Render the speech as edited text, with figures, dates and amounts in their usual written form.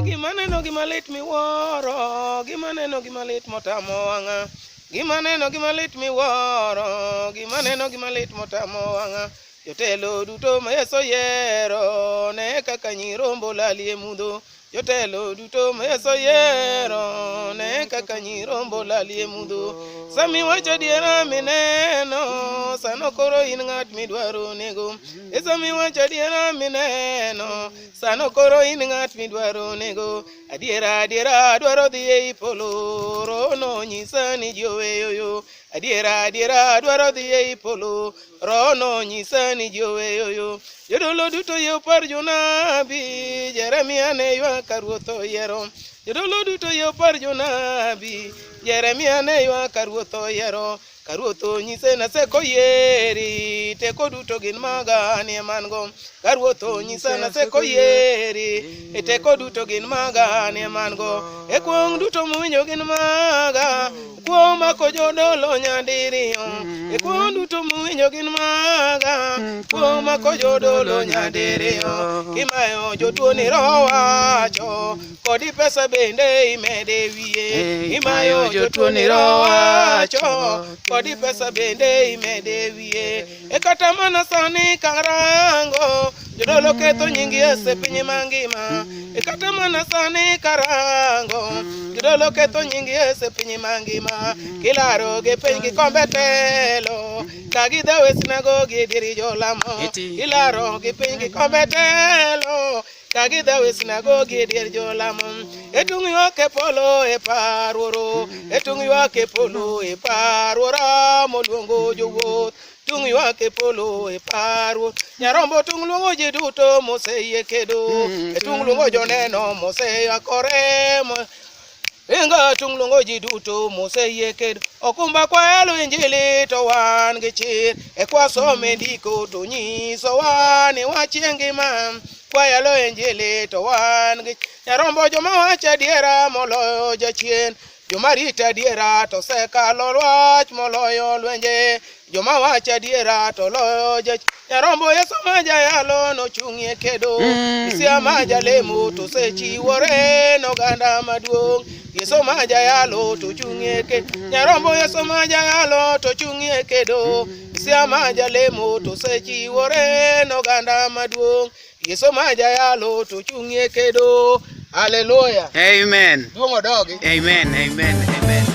Gima neno gima lit miwuoro, gima neno gima lit motamo wang'a. Gima neno gima lit miwuoro, gima neno gima lit motamo wang'a. Jotelo duto ma Yesu oyiero, ne kaka nyirombo lali e mudho. Jotelo duto ma Yesu oyiero, ne kaka nyirombo lali e mudho. Sami wacho adiera mineno, sano koro in ng'at midwaro nego. E sami wacho adiera mineno, sano koro in ng'at midwaro nego. Adiera adiera dwaro dhi ei polo, Roho nonyisa ni ji oweyo yo. Adiera adiera dwaro dhi ei polo, Roho nonyisa ni ji oweyo yo. Jodolo duto yie opar jonabi, Jeremia ne ywak ka ruoth oyiero. Jodolo duto yie opar jonabi, Jeremia ne ywak ka ruoth oyiero. Ka ruoth onyise naseko yieri, teko duto gin maga an ema an go. Ka ruoth onyisa naseko yieri, e teko duto gin maga an ema an go. E kuong' duto muwinjo gin maga, kuong' mako jodolo nyadiriyo. E kuong' duto muwinjo gin maga, kuong' mako jodolo nyadiriyo. Kimayo jotuo ni roho wacho, kodi pesa bende imede wiye. Imayo jotuo ni roho wacho, kodi pesa bende imede wiye. E kata mana sani karango, jodolo ketho nying Yesu e piny mangima. E kata mana sani karango, jodolo ketho nying Yesu e piny mangima. Kilaro gi piny gi kombe telo, ka gidhaw e sinagogi e dier jolamo. Ilaro gi piny gi kombe telo, ka gidhaw e sinagogi e dier jolamo. E tung' ywak e polo e par wuoro, e tung' ywak e polo e par wuoro moluongo jowuoth. Tung' ywak e polo e par wuoro, nyarombo tung' luongo ji duto moseyie kedo. E tung' luongo joneno moseywakore mo Ringo tung' luongo ji duto moseyie kedo. Okumba kwayalo injili to wan gi chir. E kwasome ndiko to nyisowa ni wachie ngima. Kwayalo injili to wan gi nyarombo joma wacho adiera moloyo jachien. Joma rito adiera to osekalo lwach moloyo lwenje. Joma wacho adiera to loyo jachien. Nyarombo Yesu ma jayalo nochung'ie kedo. Misia ma jalemo to osechiwore n'oganda maduong'. Yesu ma jayalo to chung'ie kedo. Nyarombo Yesu ma jayalo to chung'ie kedo. Misia ma jalemo to osechiwore n'oganda maduong'. Yesu ma jayalo to chung'ie kedo. Haleluya. Amen. Duong' odogi. Amen. Amen. Amen.